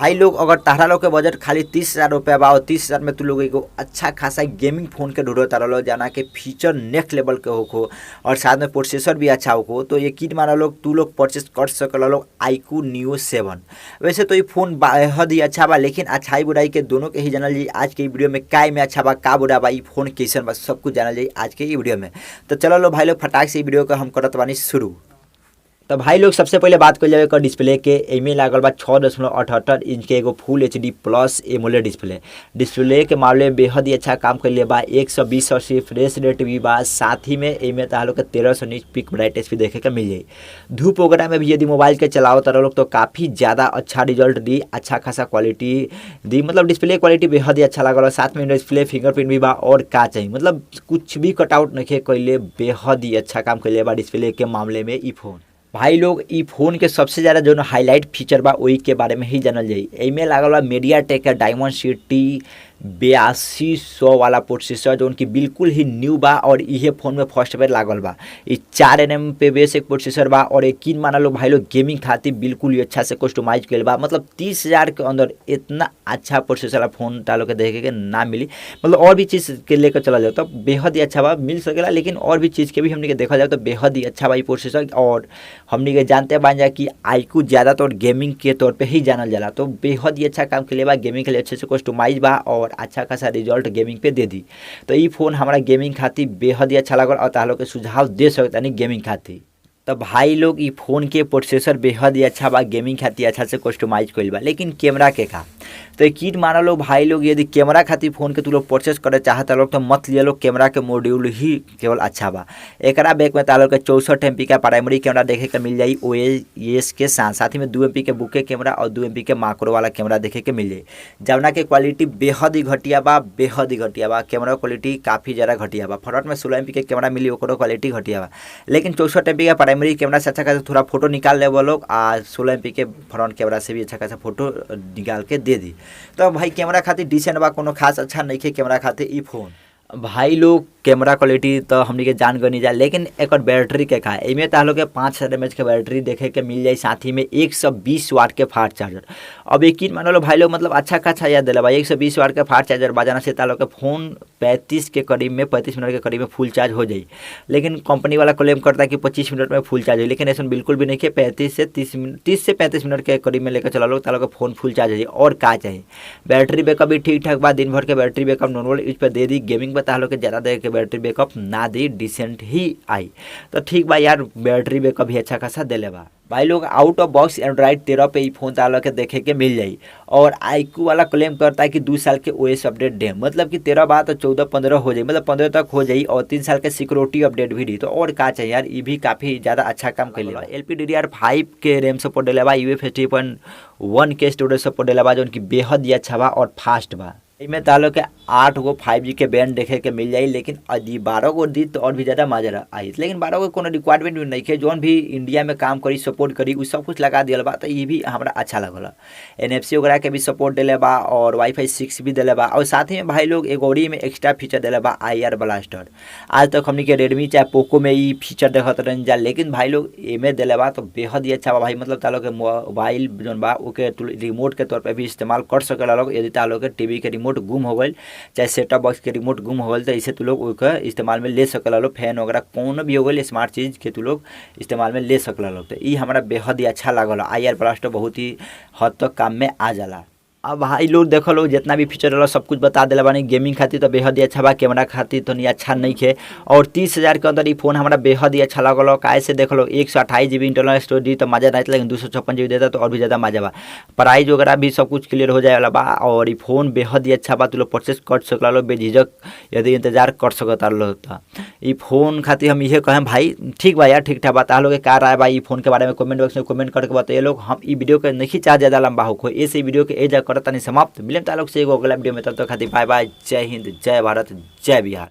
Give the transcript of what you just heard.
भाई लोग अगर तारा लोग के बजट खाली 30,000 रुपया बा और 30,000 में तू लोग एगो अच्छा खासा गेमिंग फोन के ढूंढो तारा लोग जाना के फीचर नेक्स्ट लेवल के होखो और साथ में प्रोसेसर भी अच्छा होखो, तो यकीन माना लोग तू लोग परचेस कर सकल लोग iQOO Neo 7। वैसे तो ये फोन बेहद ही अच्छा बा, लेकिन अच्छाई बुराई के दोनों के ही जानल जी आज के वीडियो में। काय में अच्छा बा, का बुरा बा, ये फोन कैसन बा, सब कुछ जानल जी आज के वीडियो में। तो चलो लो भाई लोग फटाक से वीडियो का हम करत बानी शुरू। तो भाई लोग सबसे पहले बात कर जाए डिस्प्ले के। एमे लागल बा 6.78 इंच के एगो full HD plus AMOLED display. Display के मामले में बेहद ही अच्छा काम कर ले बा। 120 हर्ट्ज रिफ्रेश रेट भी बा, साथ ही में एमे तो लोग के 1300 निट पीक ब्राइटनेस भी देखे के मिल जाई। धूप वगैरह में भी यदि मोबाइल के चलाओ तो लोग तो काफ़ी ज़्यादा अच्छा रिजल्ट दी, अच्छा खासा क्वालिटी दी, मतलब डिस्प्ले क्वालिटी बेहद ही अच्छा लागल। साथ में डिस्प्ले फिंगरप्रिंट भी बा और का चाहिए, मतलब कुछ भी कटआउट नहीं कैले, बेहद ही अच्छा काम कैले बा डिस्प्ले के मामले में ई फोन। भाई लोग ई फोन के सबसे ज़्यादा जो हाईलाइट फीचर बा वही के बारे में ही जानल जाई। एमे लागल बा मीडियाटेक के डायमेंसिटी 8200 वाला प्रोसेसर जो उनकी बिल्कुल ही न्यू बा और इहे फोन में फर्स्ट बेर लागल बा। ई 4 nm पे बेस एक प्रोसेसर बा और यकीन माना लो भाई लोग गेमिंग खातिर बिल्कुल ही अच्छा से कस्टमाइज कइल बा। मतलब 30,000 के अंदर इतना अच्छा प्रोसेसर वाला फोन तालो के देखे के ना मिली, मतलब और भी चीज़ के लेकर चला जाओ तो बेहद ही अच्छा बा, मिल सकेला। लेकिन और भी चीज़ के भी हमने के देखा जाए तो बेहद ही अच्छा बा ई प्रोसेसर। और हमने के जानते बान जा कि iQOO ज़्यादातर गेमिंग के तौर पर ही जानल जाला, तो बेहद ही अच्छा काम के लिए बा, गेमिंग के लिए अच्छे से कस्टमाइज बा और अच्छा खासा रिजल्ट गेमिंग पे दे दी। तो ये फोन हमारा गेमिंग खातिर बेहद ही अच्छा लागल और तालो के सुझाव दे सकता नहीं गेमिंग खातिर। तो भाई लोग ई फोन के प्रोसेसर बेहद ही अच्छा बा, गेमिंग खातिर अच्छा से कस्टमाइज कइल बा। लेकिन कैमरा के का तो यकीन माना लो भाई लोग यदि कैमरा खातिर फोन के तू लोग परचेस करे चाहता लोग तो मत लिया लोग, कैमरा के मॉड्यूल ही केवल अच्छा बा। एकरा बैक में तालो के 64 MP का प्राइमरी कैमरा देखे के मिल जाई OIS के साथ, साथ ही में 2 MP के बुके कैमरा और 2 MP के माक्रो वाला कैमरा देखे के मिल जाई, जवना के क्वालिटी बेहद ही घटिया बा, बेहद ही घटिया बा। कैमरा क्वालिटी काफ़ी ज़्यादा घटिया बा। फ्रंट में 16 MP के कैमरा मिली ओकरो क्वालिटी घटिया बा, लेकिन 64 MP का प्राइमरी कैमरा से अच्छा खासा थोड़ा फोटो निकाल ले वो लोग आ 16 MP के फ्रंट कैमरा से भी अच्छा खासा फोटो निकाल के दे दी। तो भाई कैमरा खातिर डिसेंट बा, कोनो खास अच्छा नहीं है कैमरा खातिर ई फोन। भाई लोग कैमरा क्वालिटी तो हमनी के जान गनी जाए, लेकिन एक बैटरी के का एमे तो लोग के 5000 mAh के बैटरी देखे के मिल जाए, साथ ही में 120 वाट के फास्ट चार्जर। अब यकीन मान लो भाई लोग मतलब अच्छा खासा याद दिला भाई 120 वाट के फास्ट चार्जर बजाना से तालो के फोन 35 के करीब में 35 मिनट के करीब में फुल चार्ज हो जाए। लेकिन कंपनी वाला क्लेम करता है कि 25 मिनट में फुल चार्ज हो, लेकिन ऐसा बिल्कुल भी नहीं है। 35 से 30 मिनट, 30 से 35 मिनट के करीब में लेकर चला लो तालो के फोन फुल चार्ज हो जाए। और का चाहिए, बैटरी बैकअप भी ठीक ठाक बा, दिन भर के बैटरी बैकअप नॉर्मल यूज पर दे दी। गेमिंग पर तालो के ज़्यादा देर के बैटरी बैकअप ना दी, डिसेंट ही आई तो ठीक बा यार, बैटरी बैकअप भी अच्छा खासा दिले बा। भाई लोग out of box Android 13 Pay he phone तालो के देखे के मिल जाई और iQOO वाला क्लेम करता है कि 2 साल के OS update दे, मतलब कि 13 बात तो 14-15 हो जाए, मतलब 15 तक हो जाई और 3 साल के सिक्योरिटी अपडेट भी दी। तो और का चाहिए यार, ये भी काफ़ी ज़्यादा अच्छा काम कर लिया। LPDDR5 के रैम सपोर्ट दिले बा, UFS 3.1 के स्टोरेज सपोर्ट दिले बा, जो उनकी बेहद ही अच्छा बा और फास्ट बा। इनमें तालो के 8 गो 5G के बैंड देखे के मिल जाई, लेकिन यदि 12 गो दी तो और भी ज़्यादा मजा आई। लेकिन 12 गो कोनो रिक्वायरमेंट भी नहीं है, जौन भी इंडिया में काम करी सपोर्ट करी उ सब कुछ लगा दिया बा, तो ये भी हमारा अच्छा लगल। NFC वगैरह के भी सपोर्ट दिले बा और WiFi 6 भी दिले बा और साथ ही में भाई लोग एगो में एक्स्ट्रा फीचर दिले बा IR blaster. आज तक हमनी के रेडमी चाहे पोको में ये फीचर देखत रहन जा, लेकिन भाई लोग एमे दिले बा तो बेहद ही अच्छा बा भाई। मतलब तालो के मोबाइल जौन बा ओके रिमोट के तौर पर भी इस्तेमाल कर सकेला लोग। यदि तालो के टीवी के रिमोट गुम हो गई चाहे सेटअप बॉक्स के रिमोट गुम हो गई तो इसे तू लोग ओकर इस्तेमाल में ले सकला लोग। फैन वगैरह कोनो भी हो गई स्मार्ट चीज़ के तू लोग इस्तेमाल में ले सकला लोग। तो ये हमारा बेहद ही अच्छा लागल। IR blaster बहुत ही हद तक काम में आ जाला। अब भाई लोग देखो लोग जितना भी फीचर रहा सब कुछ बता दिला बानी। गेमिंग खातिर तो बेहद ही अच्छा बा, कैमरा खातिर तो नहीं अच्छा नहीं है। और 30,000 के अंदर ये फोन हमारा बेहद ही अच्छा लगल। काहे से देख लो 128 GB internal storage दी तो मजा नहीं, लेकिन 256 GB देता तो और भी ज़्यादा मजा बा। प्राइस वगैरह भी सब कुछ क्लियर हो जाए वाला बा और ये फोन बेहद ही अच्छा बा, तू लोग परचेस कर सकला लो बेझिझक यदि इंतजार कर सकता लो तो। ये फोन खातिर हम इहे कहें भाई ठीक बा यार, ठीक ठाक बा। लोग का राय बा ये फोन के बारे में कमेंट बॉक्स में कमेंट करके बताइए लोग। हम ई वीडियो के नहीं चाह ज़्यादा लंबा हो ऐसे वीडियो के एजा करतानी समाप्त। मिले तालोक से एगो अगला वीडियो में, तब तक खातिर बाय बाय। जय हिंद, जय भारत, जय बिहार।